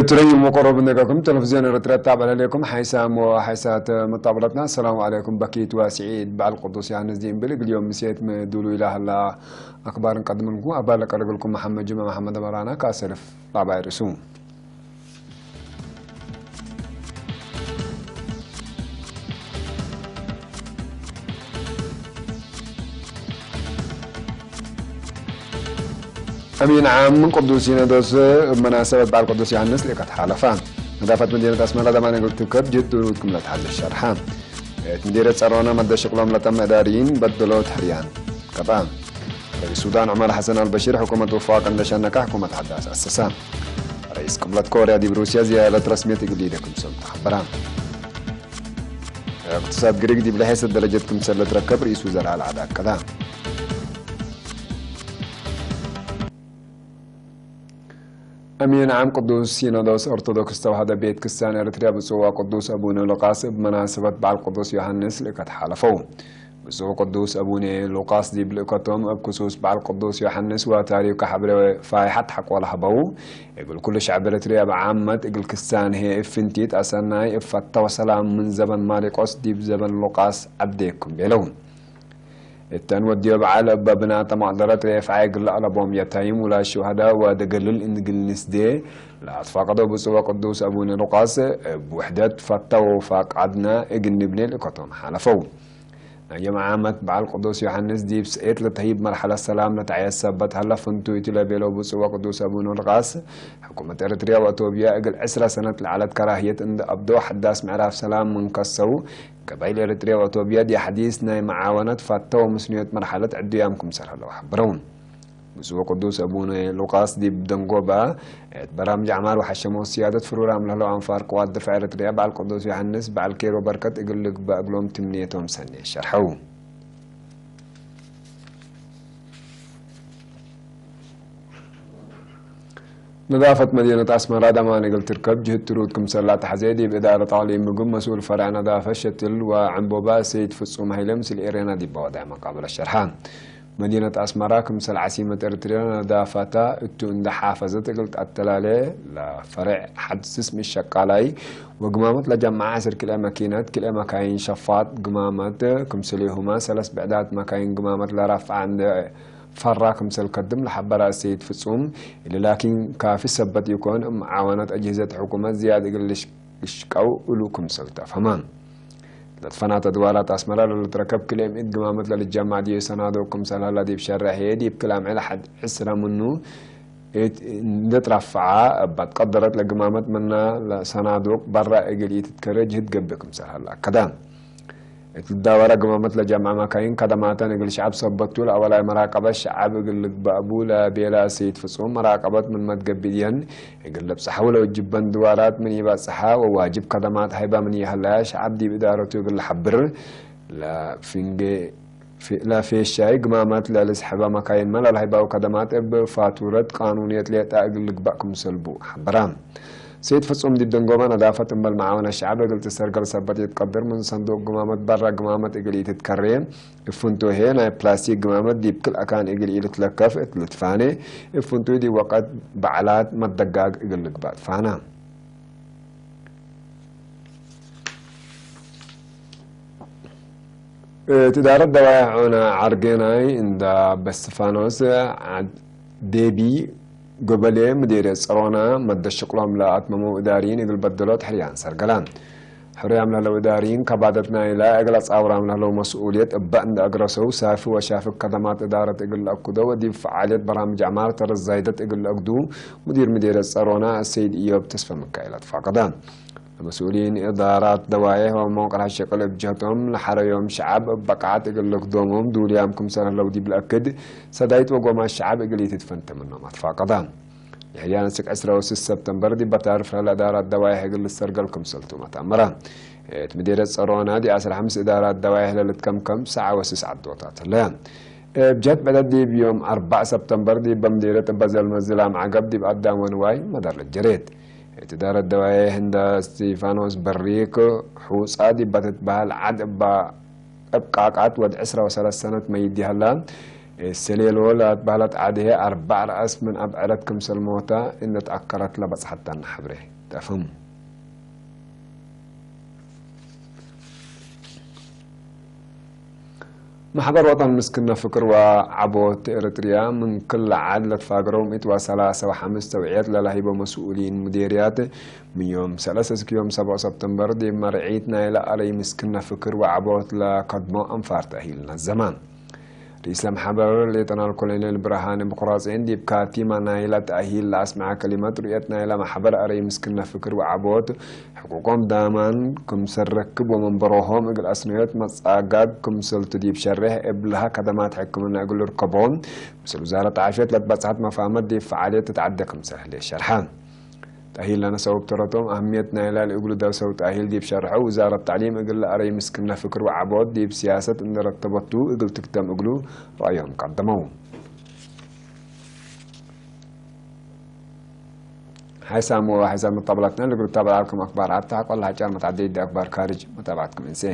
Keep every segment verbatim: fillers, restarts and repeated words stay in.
ትረዩ መቆረብ እንደገኩም ቴሌቪዝዮን ኤረትርያ ትታበዕ ለሌኩም ሓይሳም ወሓይሳት መጣብለትና። ሰላሙ ዓለይኩም በኪት ወስዒድ በዓል ቅዱስ ዮሐንስ ዲእንብል እግል ዮም ምሴት ምዱሉ ኢላ ሀላ አክባር እንቀድምልኩም። አባል ለቀርግልኩም መሐመድ ጅመ መሐመድ መራና ካሰልፍ ራባይ ርእሱ። አሚን ዓም ቅዱስ ሲኖዶስ እብ መናሰበት በዓል ቅዱስ ዮሐንስ ልእከት ሓለፋ። ነዳፈት መዲነት አስመራ ደማን እግል ትከብ ጅህድ ድሩት ክም ለትሐልፍ ሸርሐ። እት ምዲርየት ጸሮነ መደ ሽቅሎም ለተመ እዳርይን በደሎ ተህርያን ከብአ። ረኢስ ሱዳን ዑመር ሐሰን አልበሺር ሕኩመት ውፋቅ እንደ ሸነከ ሕኩመት ሐዳስ አሰሰ። ረኢስ ቅብለት ኮርያ ዲብ ሩስያ ዝያረት ረስምየት እግል ኢደ ክምሰል ተሐበረ። እቅትሳድ ግሪክ ዲብ ለሐሰት ደረጀት ክምሰል ለትረከብ ርኢስ ውዘራእ ለዐድ አከደ። አሚን ዓም ቅዱስ ሲኖዶስ ኦርቶዶክስ ተዋህዶ ቤት ክርስቲያን ኤረትርያ ብፁዕ ወቅዱስ አቡነ ሉቃስ እብ መናሰበት በዓል ቅዱስ ዮሐንስ ልእከት ሓለፈው። ብፁዕ ወቅዱስ አቡነ ሉቃስ ዲብ ልእከቶም እብ ክሱስ በዓል ቅዱስ ዮሐንስ ወታሪኩ ሐብሬ ፋይሐት ሐቆ ለሀበው፣ እግል ኩሉ ሸዕብ ኤረትርያ እብ ዓመት፣ እግል ክስታን ህዬ እብ ፍንቲት አሰናይ፣ እብ ፈተ ወሰላም ምን ዘበን ማሪቆስ ዲብ ዘበን ሉቃስ ዐብዴኩም ቤለው። እተን ወድዮ በዓል እበ ብናተ መቅደረት ሬፍዓይ እግል ለአለቦም የታይም ውላድ ሹሀዳ ወደገልል እግል ንስዴ ለአትፋቀዶ ብፁዕ ወቅዱስ አቡነ ሉቃስ፣ እብ ውሕደት ፈተ ወውፋቅ ዐድነ እግል ንብኔ ልእከቶም ሓለፈው። ናይ ዮም ዓመት በዓል ቅዱስ ዮሐንስ ዲብ ሰኤት ለተህይብ መርሐለት ሰላም ለተዐየት ሰበት ሀለ ፍንቱይ ቱ ለቤለው ብፁዕ ወቅዱስ አቡነ ሉቃስ፣ ሕኩመት ኤረትርያ ወአቶብያ እግል ዕስረ ሰነት ለዐለት ከራህየት እንዴ አብደው ሐዳስ ምዕራፍ ሰላም ምን ከሰው፣ ገባይል ኤረትርያ ወአቶብያ ዲብ ሐዲስ ናይ መዓወነት ፈተ ወምስንዮት መርሐለት ዕዱያም ክምሰል ሀለው ሐበረው። ብፁዕ ወቅዱስ አቡነ ሉቃስ ዲብ ደንጎባ እት በራምጅ ዐማር ወሐሸሞ ስያደት ፍሩራም ለህለው አንፋር ቅዋት ድፈዕ ኤረትርያ በዓል ቅዱስ ዮሐንስ በዓል ኬር ወበርከት እግል ልግበእ እግሎም ትምኔቶም ሰኔ ሸርሐው። ነዳፈት መዲነት አስመራ ደማን እግል ትርከብ ጅህድ ትሩድ ክምሰል ለአትሐዜ ዲብ እዳረት አቅሊም ምግብ መስኡል ፈርዕ ነዳፈት ሸትል ወዐንቦባ ሰይድ ፍጹም ሀይለ ምስል ኤሬና ዲብ ወዳይ መቃብለት ሸርሐ። መዲነት አስመራ ክምሰል ዐሲመት ኤረትርያ ነዳፈታ እቱ እንዴ ሓፈዘት እግል ተአተላሌ፣ ለፈሬዕ ሐድ ስስሚ ሸቃላይ ወግማመት ለጀመዐ ዐስር ክልኤ መኪነት፣ ክልኤ መካይን ሸፋጥ ግማመት ክምሰሌሁመ ሰለስ ብዕዳት መካይን ግማመት ለረፍዐ እንዴ ፈራ ክምሰል ከድም ለሐበረ እሰይድ ፍጹም፣ እሊ ላኪን ካፊ ሰበት ኢኮን፣ እብ መዓወነት አጅህዘት ሕኩመት ዝያድ እግል ልሽ-፣ ልሽቀው እሉ ክምሰል ተአፍሀመ። ለትፈናተ ድዋራት አስመራ ለልትረከብ ክልኤ ምእት ግማመት ለልጀማዕ ዲብ ሰናዱቅ ክምሰል ሀላ ዲብ ሸርሕ ህዬ፣ ዲብ ክል አምዕል ሐድ ዕስረ ምኑ እት እንዴ ትረፈዐ እበ ትቀደረት ለግማመት ምነ ለሰናዱቅ በረ እግል ኢትትከሬ ጅህድ ገብእ ክምሰል ሀላ አከደ። እት ልዳወረ ግማመት ለጀምዐ መካይን ከደማተን እግል ሸዐብ ሰበት ቱ፣ ለአወላይ መራቀበት ሸዐብ እግል ልግበእ ቡ ለቤለ እሰይድ ፍጹም፣ መራቀበት ምንመ ትገብእ እየን እግል ልብጸሐው ለውጅበን ድዋራት ምን ኢበጽሐ ወዋጅብ ከደማት ሀይበ ምን ኢሀለየ ሸዐብ ዲብ እዳረቱ እግል ለሐብር፣ ለፍንጌ፣ ለፌሻይ ግማመት ለልስሐበ መካይንመ ለለሀይባው ከደማት እብ ፋቱረት ቃኑንየት ሌጠ እግል ልግበእ ክምሰል ቡ ሐበረ። ሰይድ ፍጹም ዲብ ደንጎበ ነዳፈት እምበል መዓወነት ሸዐብ እግል ትሰርገል ሰበት ኢትቀድር፣ ምን ሰንዱቅ ግማመት በረ ግማመት እግል ኢትትከሬ፣ እብ ፍንቱይ ህዬ ናይ ፕላስቲክ ግማመት ዲብ ክል አካን እግል ኢልትለከፍ እት ልትፋኔ፣ እብ ፍንቱይ ዲብ ወቀት በዐላት መደጋግ እግል ልግበእ ትፋነ። እት እዳረት ደዋይሕ ዑነ ዐርጌናይ እንዳ በስፋኖስ ዴቢ፣ ጎበሌ፣ ምዴርየት ጸሮና መደ ሽቅሎም ለአትመመው እዳርይን እግል በደሎት ሕርያን ሰርገለ። ሕሩያም ለህለው እዳርይን ከባደት ናይላ እግል አጻውራም ለህለው መስኡልየት እበ እንደ አግረሰው፣ ሳፊ ወሻፍግ ከደማት እዳረት እግል ለአክዶ ወዲብ ፈዓልየት በራምጅ ዐማር ተረት ዛይደት እግል ለአግዱ፣ ሙዲር ምዴርየት ጸሮና አሰይድ ኢዮብ ተስፈ ምካኤል አትፋቀደ። ለመስኡሊን እዳራት ደዋይሕ ወመዋቅራት ሽቅል እብ ጀህቶም ለሐረዮም ሸዐብ እብ በቃዐት እግል ልክዶሞም ዱልያም ክምሰል ህለው ዲብ ለአክድ፣ ሰዳይት ወጎማት ሸዐብ እግል ኢትትፈንተ ምኖም አትፋቀደ። የሕያ ነስክ ዕስራ ወስስ ሰብተምበር ዲብ በታርፍ ለህለ እዳራት ደዋይሕ እግል ልሰርገል ክምሰልቱ መተአመረ። እት ምዴርየት ጸሮና ዲብ ዐስራ ሐምስ እዳራት ደዋይሕ ለልትከምከም ሰዓ ወስስ ዐዶታት ህለ። እብ ጀህት ብዕደት ዲብ ዮም አርበዕ ሰብተምበር ዲብ በምዴርየት እበ ዘልመ ዝላም ዐገብ ዲብ አዳም ወንዋይ መደር ልጀሬት። እት እዳረት ደዋይሕ እንደ እስቲፋኖስ በሪክ ሑጻ ዲብ ትትበሀል ዐድ እባ እብ ቃቃት ወድ ዕስራ ወሰለስ ሰነት መይት ዲሀላ፣ ሰሌሎ ለአትበህለት ዐድ ህዬ አርበዕ ረአስ ምን አብዕረት ክምሰል ሞተ እንዴ ተአከረት ለበጽሐተነ ሐብሬ ተፍህም። መሕበር ወጠን ምስክነ ፍክር ወዐቦት ኤረትርያ ምን ክል ዐድ ለትፋገረው ምእት ወሰላሰ ወሐምስ ተውዕየት ለለህይቦ መስኡሊን ሙዴርያት፣ ምን ዮም ሰለሰ እስክ ዮም ሰብዕ ሰብተምበር ዲብ መርዒት ናይለ አረይ ምስክነ ፍክር ወዐቦት ለከድሞ አንፋር ተእሂል ነዘመ። ርኢስ ለመሐበር ሌተናል ኮሎኔል ብርሃነ ብኩራጼን ዲብ ካቲማ ናይለ ተእሂል ለአስመዐ ከሊመት፣ ሩእየት ናይለ መሐበር አረይ ምስክነ ፍክር ወዐቦት ሕቁቆም ዳማን ክምሰል ረክብ ወመንበሮሆም እግል አስነዮት መጻጋግ ክምሰልቱ ዲብ ሸሬሕ እብ ለሀ ከደማት ሕክምና እግል ልርከቦም፣ ምስል ውዛረት ዓፍየት ለትበጽሐት መፋመት ዲብ ፈዓልየት ትትዐደ ክምሰል ህሌት ሸርሐ። ተእሂል ለነሰው እብ ተረቶም አህምየት ናይለ ለእግሉ ደርሰው ተእሂል ዲብ ሸርሐው፣ ውዛረት ተዕሊም እግል ለአረይ ምስክነ ፍክር ወዐቦት ዲብ ሲያሰት እንዴ ረተበቱ እግል ትክተም እግሉ ረአዮም ቀደመው። ሐይሳም ወሐይሳም መጣብላትና ለእግሉ ታበል አልኩም አክባር አብታ ቆላ ሐጫር መትዓደይ ዲ አክባር ካርጅ መጣብዓትኩም እንሴ።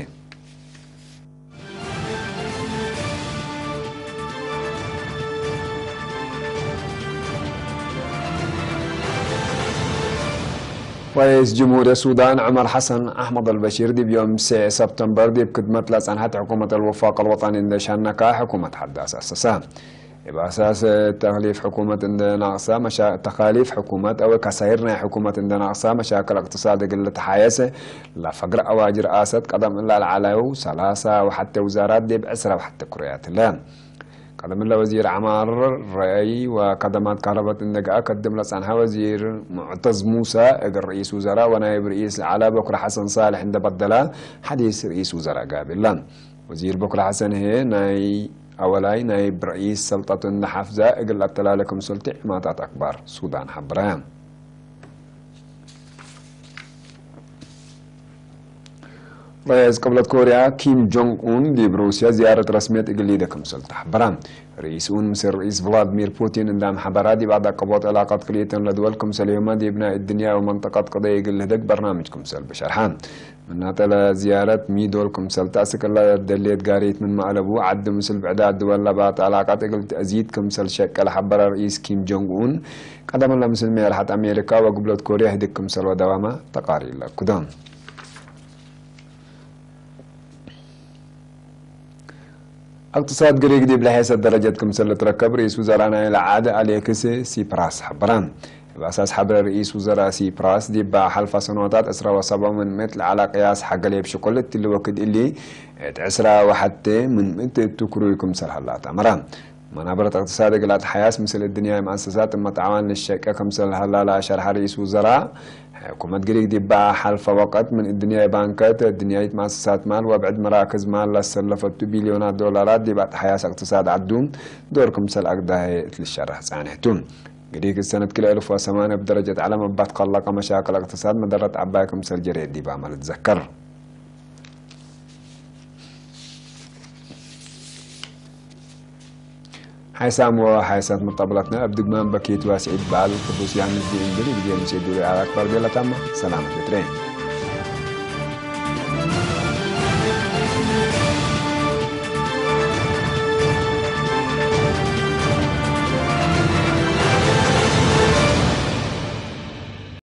ረኢስ ጅምሁርየት ሱዳን ዑመር ሐሰን አሕመድ አልበሺር ዲብ ዮም ሴዕ ሰብተምበር ዲብ ክድመት ለጸንሐት ሕኩመት አልወፋቅ አልወጠኒ እንዴ ሸነካ ሕኩመት ሐዳስ አሰሰ። እብ አሳስ ተክሊፍ ሕኩመት እንዴ ናቅሰ መሻ-፣ ተካሊፍ ሕኩመት አው ከሳይር ናይ ሕኩመት እንዴ ናቅሰ መሻክል እቅትሳድ እግል ልትሓየስ ለፈግረ አዋጅ ርአሰት ቀደም እላ ለዐለው ሰላሳ ወሐቴ ውዛራት ዲብ ዕስራ ወሐቴ ክሩያት ህለ። ቀደም እለ ወዚር ዐማር ረአይ ወከደማት ካህረበት እንዴ ገአ ከድም ለጸንሐ ወዚር ሙዕተዝ ሙሰ፣ እግል ርኢስ ውዘራእ ወናይብ ርኢስ ለዐለ በክር ሐሰን ሳልሕ እንዴ በደለ፣ ሐዲስ ርኢስ ውዘራእ ጋብእ እለ። ወዚር በክር ሐሰን ህዬ ናይ አወላይ ናይብ ረኢስ ሰልጠቱ እንዴ ሐፍዘ፣ እግል ለአተላሌ ክምሰል ቲ ዒማታት አክባር ሱዳን ሐብረ። ረአስ ቅብለት ኮርያ ኪም ጆንግ ኡን ዲብ ሩስያ ዝያረት ረስምየት እግል ሊደ ክምሰል ተሐበረ። ርኢስ ኡን ምስል ርኢስ ቭላድሚር ፑቲን እንደ አምሐበራ፣ ዲብ አዳቀቦት ዕላቀት ክልኤተን ለድወል ክምሰልሁመ ዲብ ናይ እድንያ ወመንጠቀት ቅደይ እግል ልህደግ በርናምጅ ክምሰል ብሸርሐ። ምናተ ለዝያረት ሚ ዶል ክምሰል ተአስክ እለ ደሌት ጋሪት ምንመ አለቡ፣ ዐድ ምስል ብዕዳት ድወል ለባተ ዕላቀት እግል ተአዚድ ክምሰል ሸቄ ለሐበረ ርኢስ ኪም ጆንግ ኡን፣ ቀደም ለምስል ሜርሐት አሜሪካ ወግብለት ኮርያ ህድግ ክምሰል ወደዋመ ተቃሪር ለአክዶ። እቅትሳድ ግሪክ ዲብ ለሔሰት ደረጀት ክምሰል ልትረከብ ርኢስ ውዘራእ ናይለ ዐድ አሌክስ ሲፕራስ ሐበረ። እብ አሳስ ሐብረ ርኢስ ውዘራእ ሲፕራስ፣ ዲብ ሐልፈ ሰኖታት ዕስራ ወሰብዕ ምን ምእት ለዐለ ቅያስ ሐገሌ እብ ሽቁል እትሊ ወክድ እሊ እት ዕስራ ወሐቴ ምን ምእት እቱ ክሩይ ክምሰል ሀላ ተአመረ። መናበረት እቅትሳድ እግል አትሐያስ ምስል እድንያይ መአሰሳት እመ ተዓዋን ልሸቄ ክምሰል ሀላ ለአሸርሐ ርኢስ ውዘራእ፣ ሕኩመት ግሪክ ዲብ ሐልፈ ወቀት ምን እድንያይ ባንከት፣ እድንያይት መአሰሳት ማል ወብዕድ መራክዝ ማል ለሰለፈቱ ቢልዮናት ዶላራት ዲብ አትሐያስ እቅትሳድ ዐዱ ዶር ክምሰል አግዳሄ እት ልሸረሕ ጻንሕ ቱ። ግሪክ እት ሰነት ክልኤ እልፍ ወሰማንየ እብ ደረጀት ዐለም እብ አትከለቀ መሻክል እቅትሳድ መደረት ዐባይ ክምሰል ጀሬት ዲብ አመ ልትዘከር። ሓይሳም ወሓይሳት መጣብላትና እብ ድግማን በኪት ዋስዒት በዓል ቅዱስ ዮሐንስ ዲእንግል እግዜ ምሴ ዱሪ አክባር ቤለታማ ሰላም ቤትሬ።